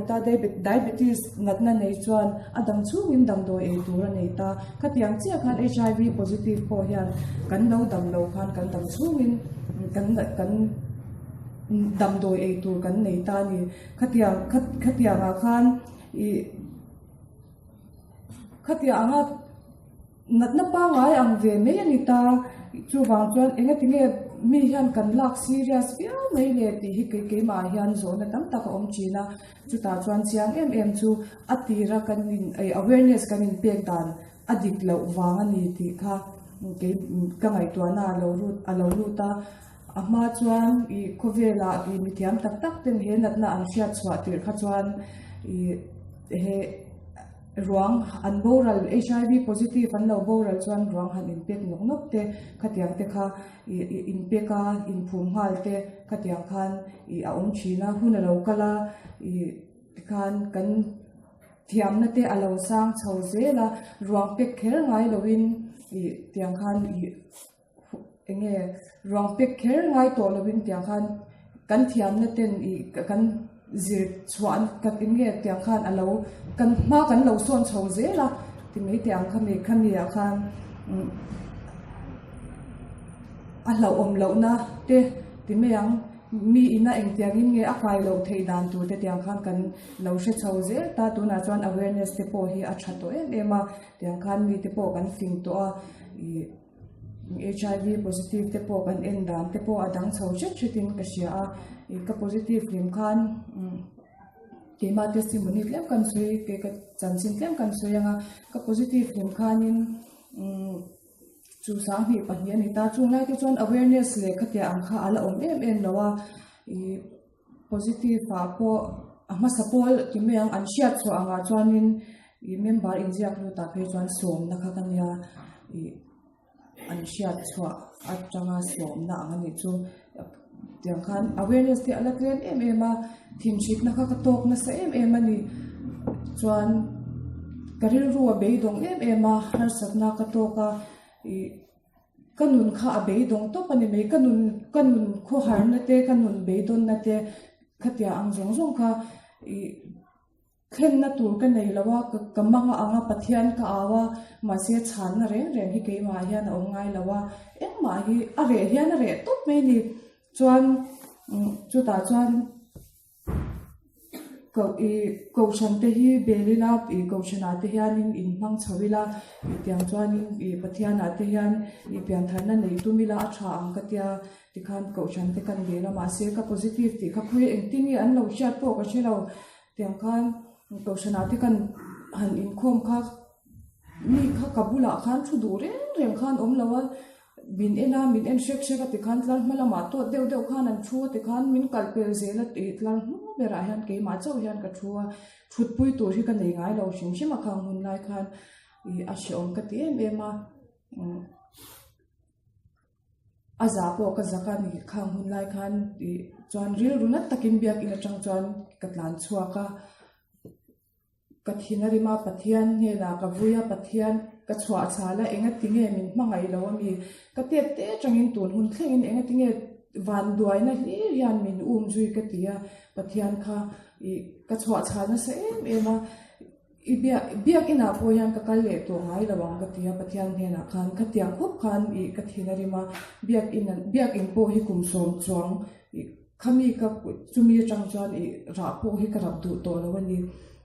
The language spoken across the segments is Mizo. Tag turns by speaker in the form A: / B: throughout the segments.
A: awm ta, diabetes natna nei chuan a dam chhungin damdawi ei tur a nei ta. Khatiang chiah khan HIV positive pawh hian kan lo dam lo khan kan dam chhungin kan kan damdawi ei tur kan nei ta a ni. Khatiang khatiangah khan ih khatiang anga Natna pangngai ang ve mai a ni ta. Chuvang chuan engatinge mi hian kan lak serious viau mai le tih hi kei keimah hian zawhna tam tak a awm thin a. Chutah chuan chiang em em chu a tira kan in awareness kan in pek dan a dik loh vang a ni tih kha kei ka ngaihtuahna a lo lut a lo lut a. A hma chuan ih khawvelah ih mithiam tak tak ten he natna an hriat chhuah tirh kha chuan ih he. Ruang an boral, HIV positive an lo boral chuan ruang han inpek nawk nawk te, khatiang te kha inpek a, inphum nghal te khatiang khan ih a awm thin a, hun a lo kal a, ih tikhan kan thiamna te a lo sang chho zel a, ruang pek kher ngai loin ih tiang khan ih. Eng nge ruang pek kher ngai tawh lovin tiang khan kan thiamna ten ih kan zir chhuah kan eng nge tiang khan a lo kan hma kan lo sawn chho zel a ti mai teh ang khami khami ah khan a hlauhawm lohna te ti mai ang mi ina engtiang in nge a kai loh theih dan tur te tiang khan kan lo hre chho zel ta tunah chuan awareness te pawh hi a tha tawh em em a tiang khan mi te pawh kan fing tawh a ih. HIV positive te pawh kan en dan te pawh a dang chho hret hret in ka hria a ih ka positive hlim khan umm keimah testimony tlem kan sawi kei ka chanchin tlem kan sawi ang a ka positive hlim khanin umm chu sanghnih pahnih a ni ta chung lai te chuan awareness leh khatia ang kha a la awm em em lo a ih positive ah pawh a hmasa pawl ti mai ang an hriat chhuah angah chuanin ih member inziak lut ah phei chuan sawmna kha ka nia ih an hriat chhuah atanga sawmna ang a nih chu tiang khan awareness te a la tlem em em a thinhritna kha ka tawk nasa em em a ni chuan ka rilru a beidawng em em a harsatna ka tawk a ih. Ka nun kha a beidawng tawp a ni mai, ka nun ka nun khawharna te ka nun beidawnna te khatia ang zawng zawng kha ih thlenna tur ka nei lo a, ka mang a ang a Pathian ka au a, mahse chhanna reng reng hi keimah hian a awm ngai lo a, engmah hi a reh hian a reh tawp mai a ni. Chuan chutah chuan. Koh ih kohhran te hi bel ila ih kohhran ah te hianin in hmang chho ila ih tiang chuanin ih Pathian ah te hian ih piantharna nei tum ila a tha ang ka tia tikhan kohhran te kan bel a mahse ka positive tih kha khawi engtin nge an lo hriat pawh ka hre lo tiang khan kohhran ah te kan han inkhawm kha mi kha ka bulah khan thu duh reng reng khan awm lo a. Min en a, min en hrek hrek a tikhan tlar hma lamah tawt deuh deuh khan an thu a tikhan min kalh pel zel a tih tlar hnung berah hian keimah chauh hian ka thu a, thutpui tur hi ka nei ngai lo hrim hrim a khang hun lai khan ih a hrehawm ka ti em em a, a zah pawh ka zak a ni khang hun lai khan ih chuan rilru nat takin biakin atang chuan ka tlan chhuak a. Ka thin a rim a, Pathian hnenah ka vui a, Pathian ka chhuah chhal a, enga tinge min hmangaih lo a mi? Ka tep te atangin tun hun thlengin enga tinge van duaina hlir hian min um zui ka ti a, Pathian kha ih ka chhuah chhal nasa em em a, i biak biak inah pawh hian ka kal leh tawh ngai lo ang ka ti a, Pathian hnenah khan khatiang khawp khan ih ka thin a rim a, biak in biak in pawh hi kum sawm chuang ih Khami ka chumi atang chuan ih rah pawh hi ka rap duh tawh lo a ni.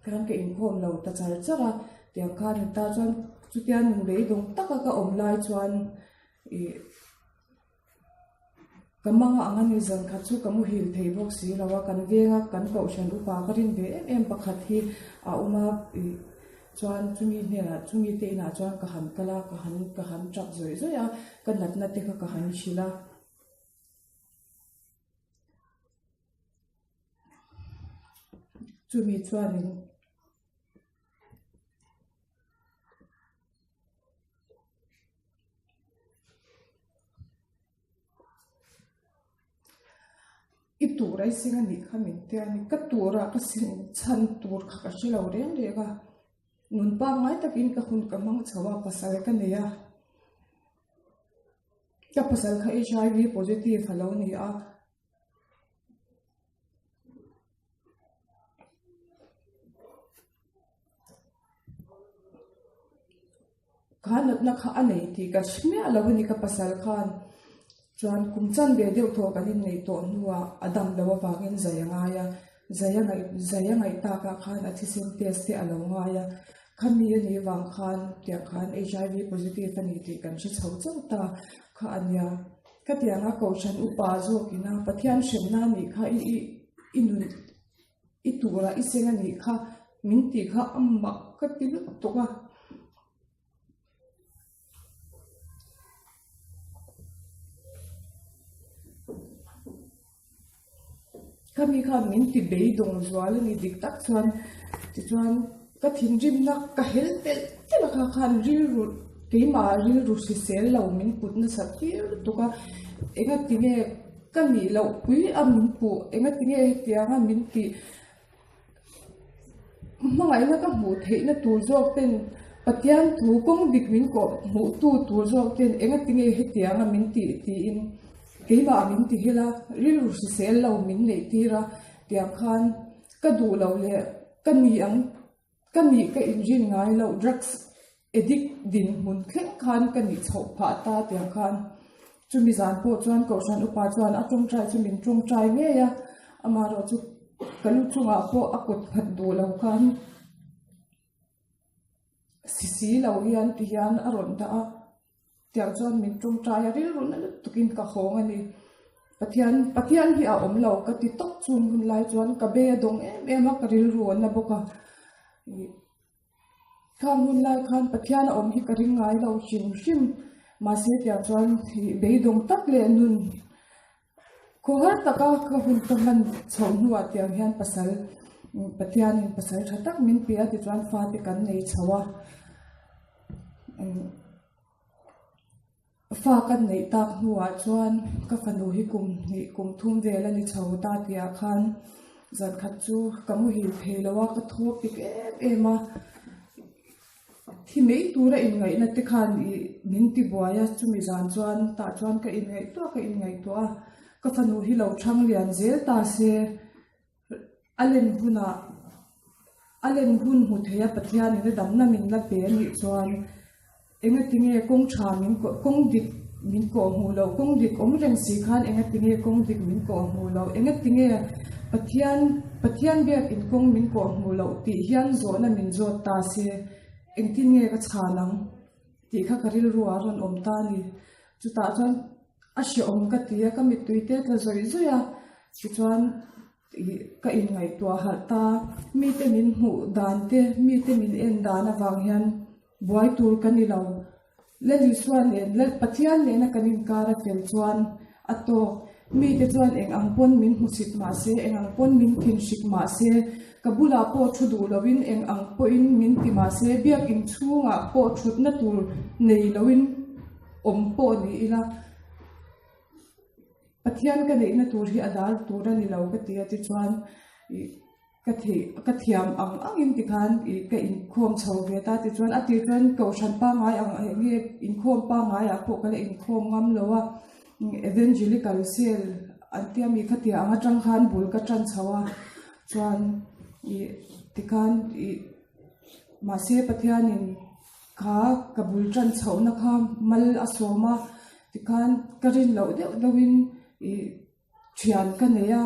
A: Khan ka inkhawm lo ta char char a, tiang khan in ta chuan chutia nun beidawng taka ka awm lai chuan ih ka mang a ang a ni zan khat chu ka muhil thei bawk si lo a, kan venga kan kohhran upa ka rin ve em em pakhat hi a awm a ih chuan chumi hnenah chumi te inah chuan ka han kal a, ka han ka han tap zawih zawih a, ka natna te kha ka han hrilh a. Chumi chuanin I tur a i seng a nih kha min tia a ni. Ka tura ka seng chhan tur kha ka hre lo reng reng a. Nun pangngai takin ka hun ka hmang chho a, pasal ka nei a. Ka pasal kha HIV positive a lo ni a. Kha natna kha a nei tih ka hre miah lo a ni ka pasal khan. Chuan kum chan ve deuh tawh kan inneih tawh hnuah a dam loh avangin zai a ngai a, zai a ngaih zai a ngaih takah khan a thisen test te a lo ngai a, khami a nih vang khan tiang khan HIV positive a ni tih kan hre chho chauh ta kha a nia. Ka tianga kohhran upa zawkina Pathian hremna a nih kha i i i nun i turah i seng a nih kha min tih kha a mak ka ti lutuk a. Khami khan min ti beidawng zual a ni dik tak chuan tichuan ka thinrimna ka hel telh telh a kha khan rilru keimah rilru hrisel lo min put nasat tir lutuk a engatinge ka nih loh pui a min puh engatinge hetianga min tih. Hmangaihna ka hmuh theihna tur zawk ten Pathian thu kawng dik min kawh hmuh tu tur zawk ten engatinge hetianga min tih tiin keimah min ti hil a, rilru hrisel lo min neih tir a tiang khan ka duh loh leh ka ni ang ka nih ka inrin ngai loh drugs addict dinhmun thleng khan ka nih chhoh phah ta tiang khan chumi zan pawh chuan kohhran upa chuan a tawngtai chu min tawngtai ngei a amaherawh chu ka lu chungah pawh a kut nghat duh lo khan si si lo hian ti hian a rawn dah a tiang chuan min tawngtai a rilru na lutukin ka hawng a ni Pathian Pathian hi a awm lo ka ti tawp chung hun lai chuan ka be a dawng em em a ka rilru a na bawk a. Khang hun lai khan Pathian a awm hi ka ring ngai lo hrim hrim. Mahse tiang chuan beidawng tak leh nun khawhar taka ka hun ka hman chhoh hnuah tiang hian pasal Pathianin pasal tha tak min pe a tichuan fate kan nei chho a. Fa ka neih tak hnuah chuan ka fanu hi kum hnih kum thum vel a ni chho ta tihah khan zan khat chu ka muhil thei lo a, ka thaw pik em em a. Thi mai tura inngaihna te khan ih min ti buai a, chumi zan chuan tah chuan ka inngaihtuah ka inngaihtuah a, ka fanu hi lo thang lian zel ta se. A len hunah a len hun hmu thei a Pathianin a damna min la pe a nih chuan engatinge kawng tha min kawh kawng dik min kawh hmuh loh kawng dik awm reng si khan engatinge kawng dik min kawh hmuh loh engatinge Pathian Pathian biakin kawng min kawh hmuh loh tih hian zawhna min zawt ta se engtin nge ka chhan ang tih kha ka rilru ah a rawn awm ta a ni chutah chuan. A hrehawm ka ti a, ka mittui te tla zawih zawih a, tichuan ih ka inngaihtuah harh ta, mite min hmuh dan te, mite min en dan avang hian buai tur ka ni lo. Lalisua nen, Lal Pathian nena kan inkar a fel chuan a tawk, mite chuan eng ang pawn min hmusit mah se, eng ang pawn min thinhrik mah se, ka bulah pawh thu duh loin eng ang pawhin min ti mah se, biakin chhungah pawh thutna tur nei loin, awm pawh ni ila Pathian ka neihna tur hi a dal tur a ni lo ka ti a tichuan ih ka theih ka thiam ang angin tikhan ih ka inkhawm chho ve ta tichuan a tir chuan kohhran pangngai ang eng nge inkhawm pangngaiah pawh ka la inkhawm ngam lo a evangelical cell an tia mi khatia ang atang khan bul ka tan chho a chuan ih tikhan ih mahse Pathianin. Kha ka bul tan chhohna kha mal a sawm a tikhan ka rin loh deuh deuhin ih thian ka nei a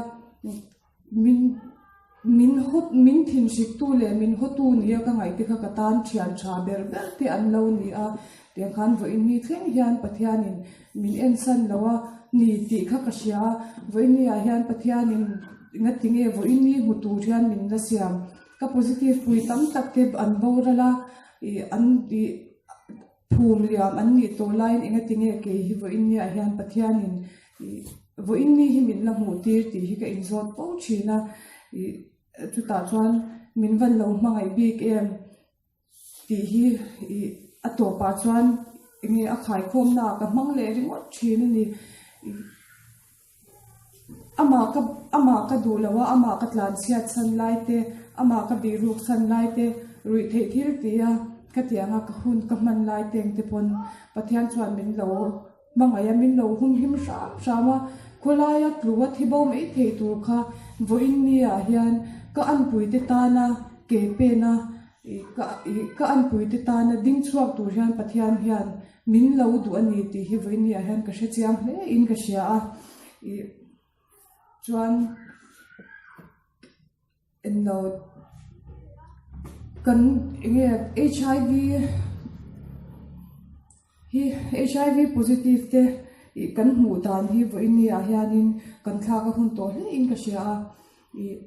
A: min min hawt min thinhriktu leh min hawtu nia ka ngaih te kha ka tan thian tha ber ber te an lo ni a tiang khan vawiin ni thleng hian Pathianin min ensan lo a ni tih kha ka hria a vawiin ni ah hian Pathianin ngatinge vawiin ni hmu tur hian min la siam. Ka positive pui tam tak te an boral a, ih an ih phum liam an nih tawh laiin engatinge kei hi vawiin niah hian Pathianin ih vawiin ni hi min la hmuh tir tih hi ka inzawt fo thin a, ih chutah chuan min van lo hmangaih bik em tih hi ih a tawpah chuan enge a khaikhawmna ah ka hmang leh ringawt thin a ni. Amah ka amah ka duh lo a, amah ka tlan chhiat chhan lai te, amah ka bih ruk chhan lai te, ruih theih thil ti a, ka ti ang a, ka hun ka hman lai te engte pawn Pathian chuan min lo hmangaih a, min lo humhim hram hram a, khawlaia tlu a thi bo mai thei tur kha vawiin ni ah hian ka anpui te tana ke pen a. Ka ka anpuite tana ding chhuak tur hian Pathian hian min lo duh a ni tih hi vawiin ah hian ka hre chiang hle in ka hria a. Ih chuan englo kan enge HIV hi HIV positive te ih kan hmuh dan hi vawiin ah hianin kan thlak a hun tawh hle in ka hria a. Ih.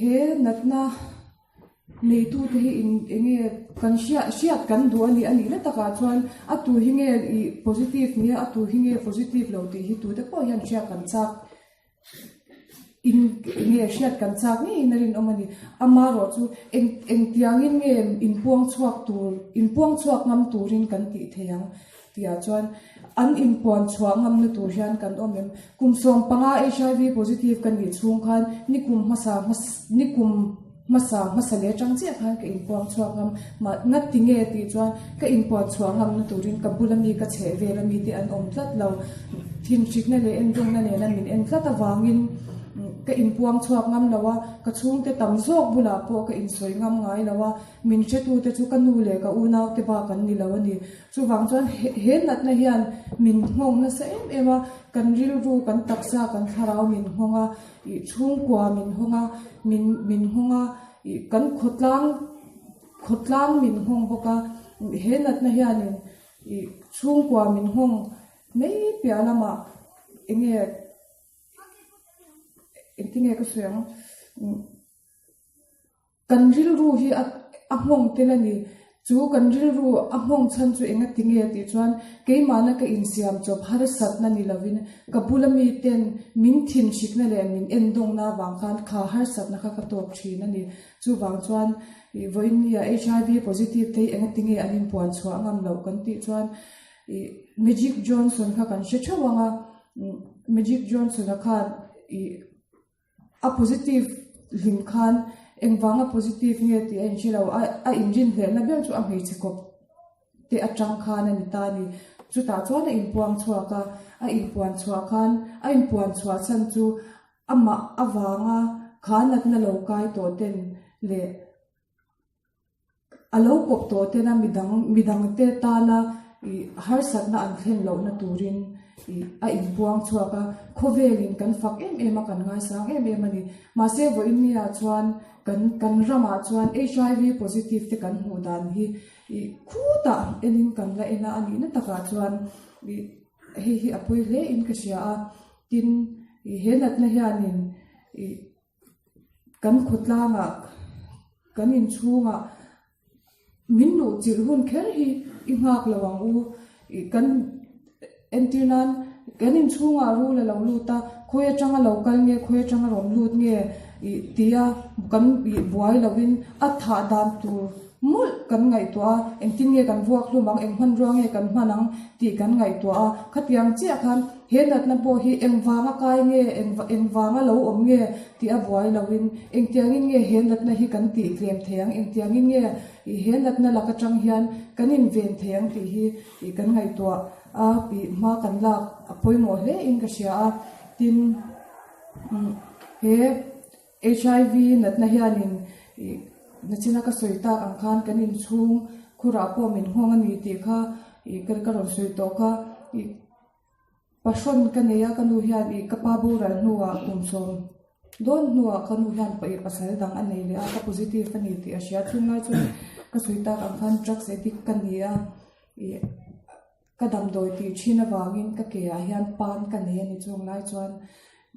A: He natna neitute hi in enge kan hriat hriat kan duh a nih a nih na takah chuan a tu hi nge ih positive nge a tu hi nge positive lo tih hi tute pawh hian hriat kan chak in enge hriat kan chak ngeiin a rinawm a ni. Amaherawh chu eng engtiangin nge inpuang chhuak tur inpuang chhuak ngam turin kan tih thei ang. Tihah chuan an inpuan chhuah ngamna tur hian kan awm em? Kum 15 HIV positive ka nih chhung khan nikum hmasa nikum hmasa hmasa leh atang chiah khan ka inpuang chhuak ngam. Mah nga ti nge tih chuan ka inpuan chhuah ngamna turin ka bula mi ka chheh vel ami te an awm tlat lo. Thinhrikna leh endawngna nena min en tlat avangin ka inpuang chhuak ngam lo a, ka chhungte tam zawk bulah pawh ka insawi ngam ngai lo a, min hretute chu ka nu leh ka unaute bak an ni lo a ni. Chuvang chuan he natna hian min nghawng nasa em em a, kan rilru, kan taksa, kan thlarau min nghawng a, ih chhungkua min nghawng a, min min nghawng a, ih kan khawtlang khawtlang min nghawng bawk a, he natna hianin ih chhungkua min nghawng mai piah lamah eng nge engtin nge ka sawi ang. Kan rilru hi a a nghawng tel a ni. Chu kan rilru a nghawng chhan chu eng a ti nge tih chuan keimahna ka insiam chawp harsatna ni lovin ka bula miten min thinhrikna leh min endawngna avang khan kha harsatna kha ka tawk thin a ni. Chuvang chuan ih vawiin nia HIV positive te hi eng a ti nge an inpuan chhuah ngam loh kan tih chuan ih Magic Johnson kha kan hre theuh ang a, Magic Johnson-a khan ih A positive hlim khan engvanga positive nge tih a inhre lo, a inrinhlelhna ber chu a hmeichhe kawp te atang khan a ni ta a ni. Chutah chuan a inpuang chhuak a, a inpuan chhuah khan a inpuan chhuah chhan chu amah avanga kha natna lo kai tawh ten leh A lo kawp tawh tena midang midangte tana ih harsatna an thlen lohna turin ih a inpuang chhuak a, khawvelin kan fak em em a, kan ngaisang em em a ni. Mahse vawiin ah chuan kan kan ramah chuan HIV positive te kan hmuh dan hi ih khutah enin kan la en a, a nihna takah chuan ih hei hi a pawi hle in ka hria a, tin ih he natna hianin ih Kan khawtlangah, kan inchhungah min luh chilh hun kher hi i nghak lo ang u. Kan entir nan kan inchhungah rul a lo lut a, khawi atanga lo kal nge, khawi atanga rawn lut nge ih tia kan ih buai lovin a thah dan tur mawlh kan ngaihtuah a, engtin nge kan vuak hlum ang, eng hmanrua nge kan hman ang tih kan ngaihtuah a, khatiang chiah khan he natna pawh hi engvanga kai nge, engvanga lo awm nge tih a buai loin engtiangin nge he natna hi kan tih tlem thei ang, engtiangin nge he natna lak atang hian kan inven thei ang tih hi kan ngaihtuah a, tih hma kan lak a pawimawh hle in ka hria a, tin he. HIV natna hianin ih nachina ka sawi tak ang khan kan inchhung khurah pawh min nghawng a ni tih kha ih ka ka rawn sawi tawh kha ih pahrawn ka nei a ka nu hian ih ka pa boral hnuah kum sawm dawn hnuah ka nu hian ih pasal dang a nei leh a ka positive a ni tih a hria chhung lai chuan ka sawi tak ang khan drugs addict ka ni a ih Ka damdawi tih thin avangin ka ke ah hian pan ka nei a ni chung lai chuan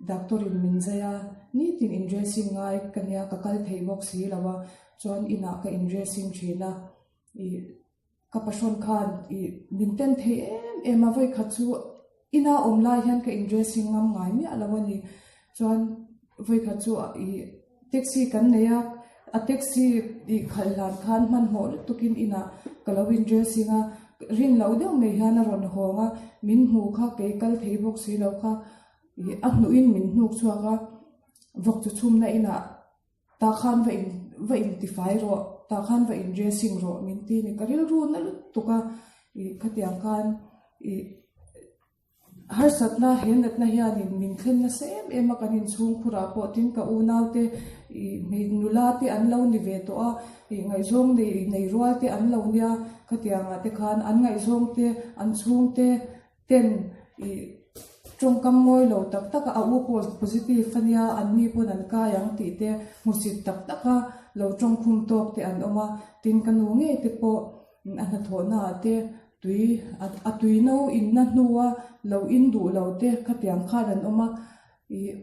A: doctor in min zai a, nitin in dressing ngai ka nia ka kal thei bawk si lo a, chuan inah ka in dressing thin a, ih ka pahrawn khan ih min ten thei em em a, vawikhat chu ina awm lai hian ka in dressing ngam ngai miah lo a ni, chuan vawikhat chu ih taxi kan nei a, a taxi ih khalh hlan khan hmanhmawh lutukin inah ka lo in dressing a, rin loh deuh mai hian a rawn hawng a, min hmuh kha kei kal thei bawk si lo kha ih a hnuhin min hnuk chhuak a, vawk chu chhumna inah tah khan va in va intifai rawh tah khan va in dressing rawh min ti a ni, ka rilru na lutuk a ih khatiang khan ih. Harsatna he natna hianin min thlen nasa em em a, kan inchhungkhurah pawh tin ka unaute ih hmei nula te an lo ni ve tawh a, ih ngaihzawng nei nei rual te an lo nia, khatiangah te khan an ngaihzawng te an chhungte ten ih tawngkam ngawi lo tak tak a, a u pawh positive a nia an ni pawn an kai ang tih te hmusit tak tak a lo tawngkhum tawk te an awm a, tin ka nu ngei te pawh a hnathawhnaah te Tui a tui no inna hnua lo in duh lo te khatiang khan an awm a, ih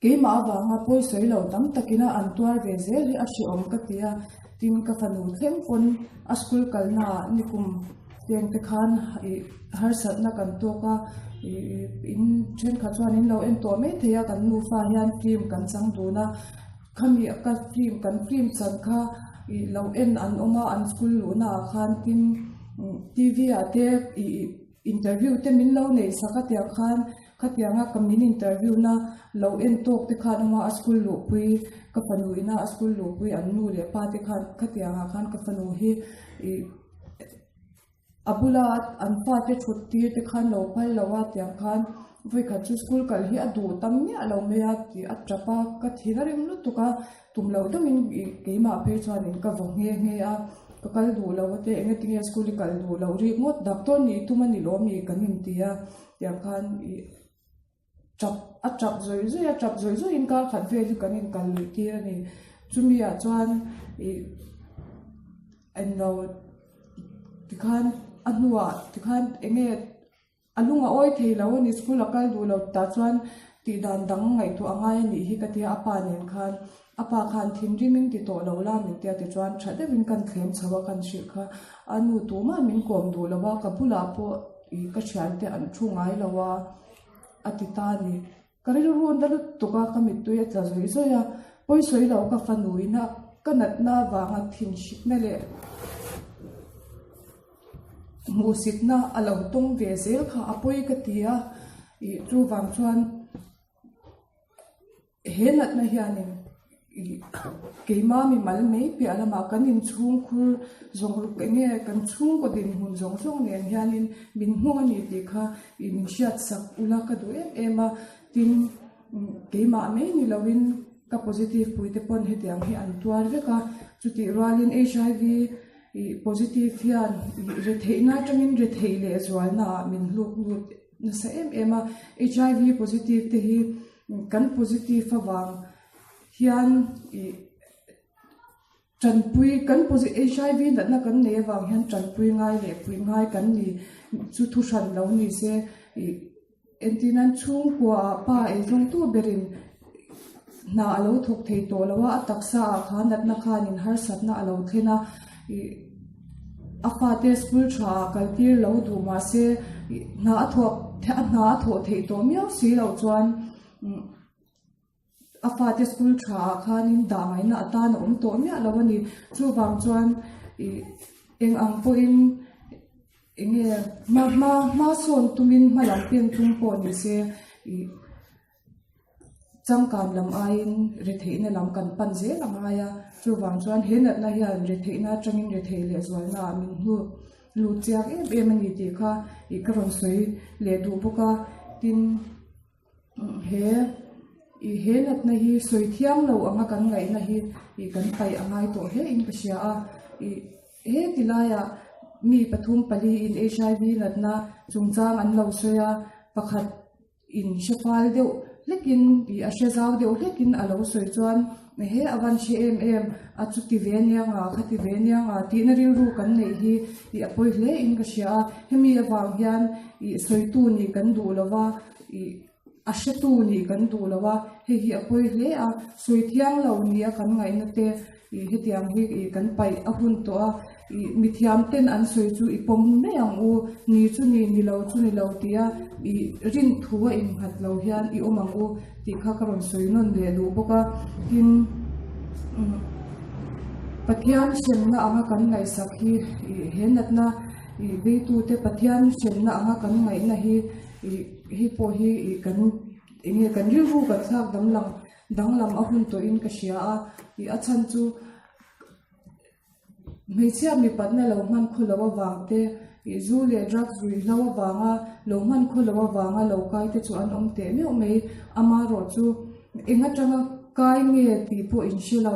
A: keimah avanga pawisawi lo tam takin a an tuar ve zel hi a hrehawm ka ti a, tin ka fanu thleng pawn a school kalnaah nikum teng te khan ih harsatna kan tawk a, ih in thenkhat chuan in lo en tawh mai thei a kan nufa hian film kan chang dun a. Khami ka film kan film chan kha ih lo en an awm a an school luhna ah khan tin T_V ah te ih interview te min lo neih sak a tiang khan khatianga ka min interview na lo en tawk te khan awm a a school luhpui ka fanu ina a school luhpui an nu leh pa te khan khatiang ah khan ka fanu hi ih. A bula an fate thut tir te khan lo phal lo a tiang khan vawikhat chu school kal hi a duh tam miah lo mai a tih a tap a, ka thin a rem lutuk a, tum loh deuhin ih keimah phei chuanin ka vaw nghe nghe a, ka kal duh lo a te engatinge school i kal duh loh rik ngawt doctor nih tum a ni lawm mi kan inti a tiang khan ih tap a tap zawih zawih a tap zawih zawih in kar khat vel hi kan in kal luih tir a ni chumi ah chuan ih englo tikhan a hnuah tikhan eng nge a lung a awi thei lo a ni school a kal duh lo tah chuan tih dan dang ngaihtuah a ngai a nih hi ka tia a pa nen khan a pa khan thinrim in ti tawh lo la min tia tichuan tha deuhin kan thlem chho a kan hrilh kha a nu tumah min kawm duh lo a ka bulah pawh ih ka thiante an thu ngai lo a. a ti ta a ni. Ka rilru na lutuk a, ka mittui a tla zawih zawih a, pawisawi lo ka fanu ina ka natna avanga thinhrikna leh hmuhsitna a lo tawng ve zel kha a pawi ka ti a, ih chuvang chuan He natna hianin ih keimah mimal mai piah lamah kan inchhungkhur zawng eng nge kan chhungkaw dinhmun zawng zawng nen hianin min nghawng a ni tih kha ih min hriatsak ula ka duh em em a, tin keimah mai ni loin ka positive pui te pawn hetiang hi an tuar vek a, chutih rualin HIV ih positive hian ih retheihna atangin retheih leh zualnaah min hluk lut nasa em em a, HIV positive te hi Kan positive avang hian ih tanpui kan HIV natna kan nei avang hian tanpui ngai leh puih ngai kan ni chu thu hran lo ni se ih entir nan chhungkua ah pa eizawngtu berin hna a lo thawk thei tawh lo a, a taksa ah khan natna khanin harsatna a lo thlen a ih a fate school tha ah kal tir lo duh mahse ih hna a thawh a hna a thawh theih tawh miau si loh chuan a fate school tha ah khanin dah ngaihna atan a awm tawh miah lo a ni chuvang chuan ih eng ang pawhin eng nge hma hma hma sawn tumin hma lam pen tum pawh ni se ih. Changkan lam aiin retheihna lam kan pan zel a ngai a, chuvang chuan he natna hian retheihna atangin retheih leh zualnaah min hnuk lut chiang em em a ni tih kha ih ka rawn sawi leh duh bawk a, tin he ih he natna hi sawi thiang lo anga kan ngaihna hi ih kan paih a ngai tawh hle in ka hria a, ih he ti laiah mi pathum pali in HIV natna chungchang an lo sawi a, pakhat. In hre fal deuh hlekin ih a hre zau deuh hlekin a lo sawi chuan he a van hre em em a chuti ve aniang a khati ve aniang a tihna rilru kan neih hi ih a pawi hle in ka hria a hemi avang hian ih sawitu nih kan duh lo va ih a hretu nih kan duh lo a hei hi a pawi hle a sawi thiang lo nia kan ngaihna te ih hetiang hi ih kan paih a hun tawh a ih mithiam ten an sawi chu i pawm mai ang u ni chu ni ni lo chu ni lo tia ih rin thu a innghat lo hian i awm ang u tih kha ka rawn sawi nawn leh duh bawk a tin Pathian hremna anga kan ngaihsak hi ih he natna ih veitute Pathian hremna anga kan ngaihna hi ih hei pawh hi ih kan eng nge kan rilru kan thlak danglam Danglam a hun tawhin ka hria a, ih a chhan chu hmeichhia mipatna lo hman khaw lo avang te, Ih zu leh drugs ruihhlo avanga lo hman khaw lo avanga lo kai te chu an awm teh meuh mai. Amaherawhchu eng atanga kai nge tih pawh in hre lo.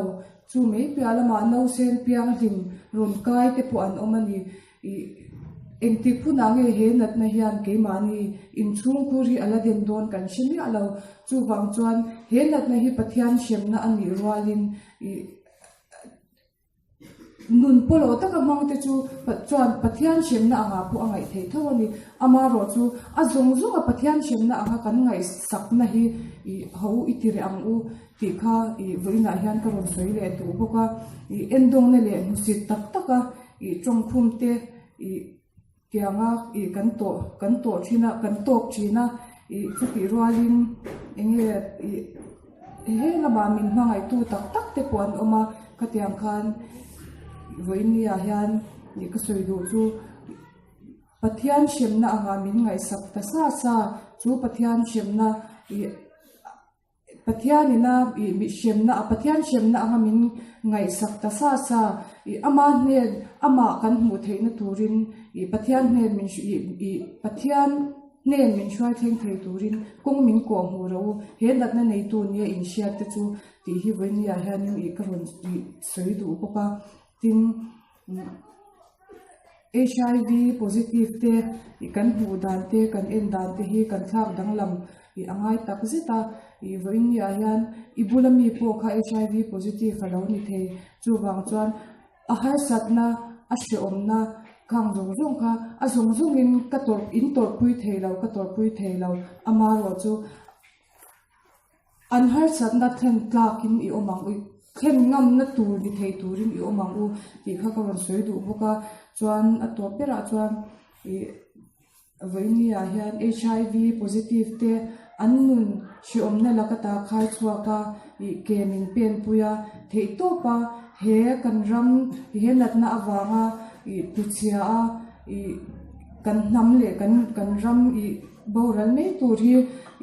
A: Chu mai piah lamah nausen pianghlim rawn kai te pawh an awm a ni. Ih engtik hunah nge he natna hian keimahni inchhungkhur hi a la den dawn kan hre miah lo. Chuvang chuan he natna hi Pathian hremna a nih rualin ih Nun pawlawh taka hmangte chu chuan Pathian hremna angah pawh a ngaih theih tho a ni. Amaherawh chu a zawng zawnga Pathian hremna anga kan ngaihsakna hi ih ho i ti reh ang u tih kha ih vawiinah hian ka rawn sawi leh duh bawk a. Ih endawngna leh hmusit tak taka ih tawngkhum te ih tianga ih kan tawh kan tawh thin a kan tawk thin a ih chutih rualin eng nge ih he lamah min hmangaihtu tak tak te pawh an awm a khatiang khan vawiin ah hian ih ka sawi duh chu Pathian hremna angah min ngaihsak ta sa sa chu Pathian hremna ih. Pathianina ih mi hremna a Pathian hremna anga min ngaihsak ta sa sa ih ama hnen amah kan hmuh theihna turin ih Pathian hnen min ih ih Pathian hnen min hruai thleng thei turin kawng min kawh hmuh rawh u he natna neitu nia inhriat te chu tih hi vawinia hianin ih ka rawn ih sawi duh bawk a tin. Hiv positive te ih kan hmuh dan te kan en dan te hi kan thlak danglam ih a ngai tak zet a ih vawiin ni ah hian i bula mi pawh kha hiv positive a lo ni thei chuvang chuan a harsatna a hrehawmna khang zawng zawng kha a zawng zawngin ka tawrh in tawrhpui thei lo ka tawrhpui thei lo amaherawh chu. An harsatna thlen tlakin i awm ang u, thlen ngamna tur ni thei turin i awm ang u tih kha ka rawn sawi duh bawk a. Chuan a tawp berah chuan ih vawiini ah hian HIV positive te an nun hrehawmna laka ta khai chhuak a, ih ke min pen pui a, theihtawp a he kan ram he natna avanga ih tuchhia a ih kan hnam leh kan kan ram ih Boral mai tur hi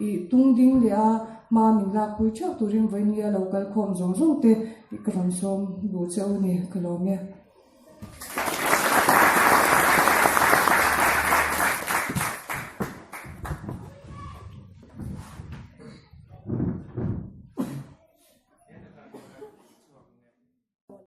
A: ih tung ding leh a hma min lakpui theuh turin vawinia lo kal khawm zawng zawng te ih ka rawn sawm duh che u ni ka lawm e.